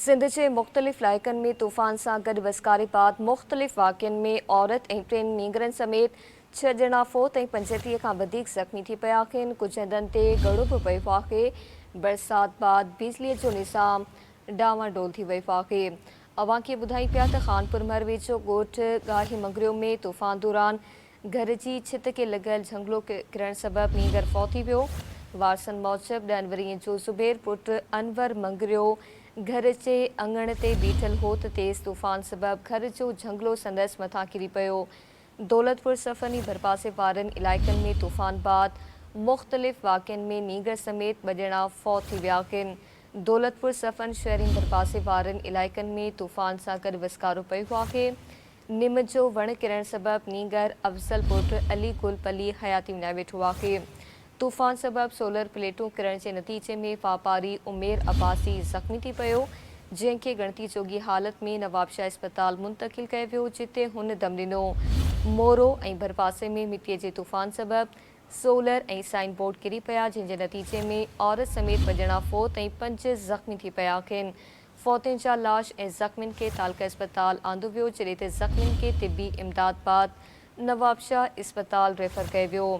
سنڌ جي مختلف علائقن ۾ طوفان سان گڏ وسڪاري بعد مختلف واقعن ۾ عورت ۽ ٽن نينگرن سميت ڇهه ڄڻا فوت ۽ 35 کان وڌيڪ زخمي ٿي پيا آهن، ڪجهه هنڌن تي ڳڙو به پيو آهي، برسات بعد بجلي جو نظام ڊانوان ڊول ٿي ويو آهي. اوهان کي ٻڌايون پيا ته خانپور مھر ويجهو ڳوٺ ڳاهي مڱريو ۾ طوفان دوران گهر جي ڇت کي لڳل جهنگلو ڪرڻ سبب نينگر فوت ٿي ويو. وارثن موجب ڏهن ورهين جو زبير پٽ انور مڱريو گهر جي اڱڻ تي بيٺل هو ته تيز طوفان سبب گهر جو جهنگلو سندس مٿان ڪري پيو. دولتپور سفني ڀرپاسي وارن علائقن ۾ طوفان بعد مختلف واقعن ۾ نينگر سميت ٻه ڄڻا فوت ٿي ويا آهن. دولتپور سفن شهر ۽ ڀرپاسي وارن علائقن ۾ طوفان سان گڏ وسڪارو پيو آهي. نم جو وڻ ڪرڻ سبب نينگر افضل پٽ علي گل پلي حياتي وڃائي ويٺو آهي. طوفان سبب سولر پليٽون ڪرڻ جي نتيجي ۾ واپاري عمير عباسي زخمي ٿي پيو، جنهن کي ڳڻتي جوڳي حالت ۾ نوابشاهه اسپتال منتقل ڪيو ويو، جتي هن دم ڏنو. مورو ۽ ڀرپاسي ۾ مٽيء جي طوفان سبب سولر ۽ سائن بورڊ ڪري پيا، جنهن جي نتيجي ۾ عورت سميت ٻه ڄڻا فوت ۽ پنج زخمي ٿي پيا آهن. فوتين جا لاش ۽ زخمين کي تعلقه اسپتال آندو ويو جڏهن ته زخمين کي طبي امداد بعد نوابشاهه اسپتال ريفر ڪيو ويو.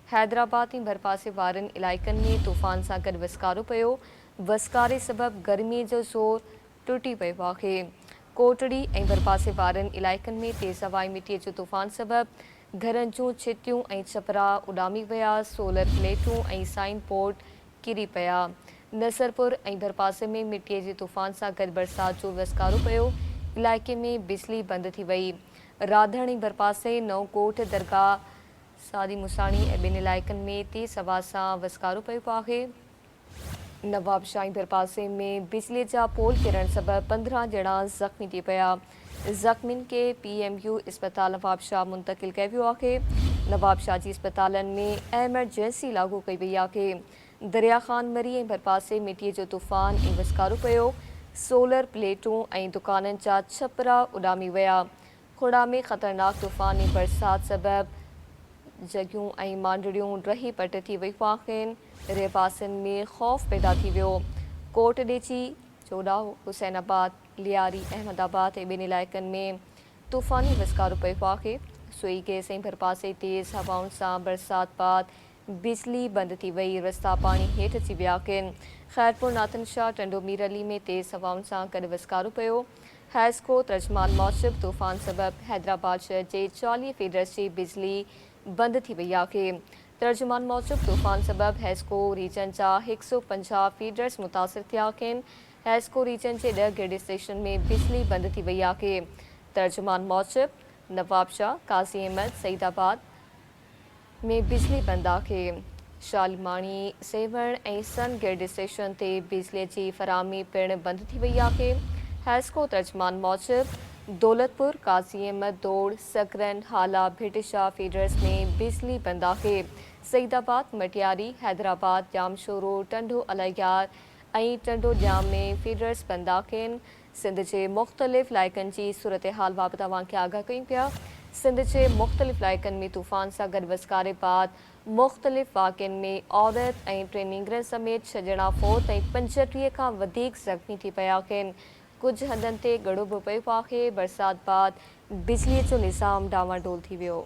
حيدرآباد ۽ ڀرپاسي وارن علائقن ۾ طوفان سان گڏ وسڪارو پيو، وسڪاري سبب گرمي جو زور ٽٽي پيو آهي. ڪوٽڙي ۽ ڀرپاسي وارن علائقن ۾ تيز هوائي مٽي جو طوفان سبب گهرن جون ڇتيون ۽ ڇپرا اڏامي ويا، سولر پليٽون ۽ سائن بورڊ ڪري پيا. نصرپور ۽ ڀرپاسي ۾ مٽيء جي طوفان سان گڏ برسات جو وسڪارو پيو، علائقي ۾ بجلي بند ٿي وئي. راڌڻ ۽ ڀرپاسي نئون ڳوٺ، درگاهه سعدي موساڻي ۽ ٻين علائقن ۾ تيز هوا سان وسڪارو پيو آهي. نوابشاهه ۽ ڀرپاسي ۾ بجلي جا پول ڪرڻ سبب 15 ڄڻا زخمي ٿي پيا. زخمين کي پي ايم يو اسپتال نوابشاهه منتقل ڪيو ويو آهي. نوابشاهه جي اسپتالن ۾ ايمرجنسي لاڳو ڪئي وئي آهي. دريا خان مري ۽ ڀرپاسي مٽيء جو طوفان ۽ وسڪارو پيو، سولر پليٽون ۽ دڪانن جا ڇپرا اڏامي ويا. کهڙا ۾ خطرناڪ طوفان ۽ برسات سبب جهڳيون ۽ مانڊڙيون ڊهي پٽ ٿي ويون آهن، رهواسين ۾ خوف پيدا ٿي ويو. ڪوٽ ڏيجي، چوڏاهو، حسين آباد، لياري، احمد آباد ۽ ٻين علائقن ۾ طوفاني وسڪارو پيو آهي. سوئي گئس ۽ ڀرپاسي تيز هوائن سان برسات بعد بجلي بند ٿي وئي، رستا پاڻي هيٺ اچي ويا آهن. خيرپور ناٿن شاهه، ٽنڊو مير علي ۾ تيز هوائن سان گڏ وسڪارو پيو. حيسڪو ترجمان موجب طوفان سبب حيدرآباد شهر جي 40 فيڊرز جي بجلي بند ٿي وئي آهي. ترجمان موجب طوفان سبب حيسڪو ريجن جا 150 فيڊرز متاثر ٿيا آهن. حيسڪو ريجن جي ڏهه گرڊ اسٽيشنن ۾ بجلي بند ٿي وئي آهي. ترجمان موجب نوابشاهه، قاضي احمد، سعيد آباد ۾ بجلي بند آهي. شالماڻي، سيوهڻ ۽ سن گرڊ اسٽيشن تي بجلي جي فراهمي پڻ بند ٿي وئي آهي. حيسڪو ترجمان موجب دولتپور، قاضي احمد، دوڙ، سڪرنڊ، هالا، ڀٽ شاهه فيڊرز ۾ بجلي بند آهي. سعيد آباد، مٽياري، حيدرآباد، ڄامشورو، ٽنڊو الهيار ۽ ٽنڊو ڄام ۾ فيڊرز بند آهن. سنڌ جي مختلف علائقن جي صورتحال بابت اوهان کي آگاهه ڪيون پيا. سنڌ جي مختلف علائقن ۾ طوفان سان گڏ وسڪاري بعد مختلف واقعن ۾ عورت ۽ ٽن نينگرن سميت ڇهه ڄڻا فوت ۽ 35 کان وڌيڪ زخمي ٿي پيا آهن. ڪجهه هنڌن تي ڳڙو به پيو آهي. برسات بعد بجلي جو نظام ڊانواڊول ٿي ويو.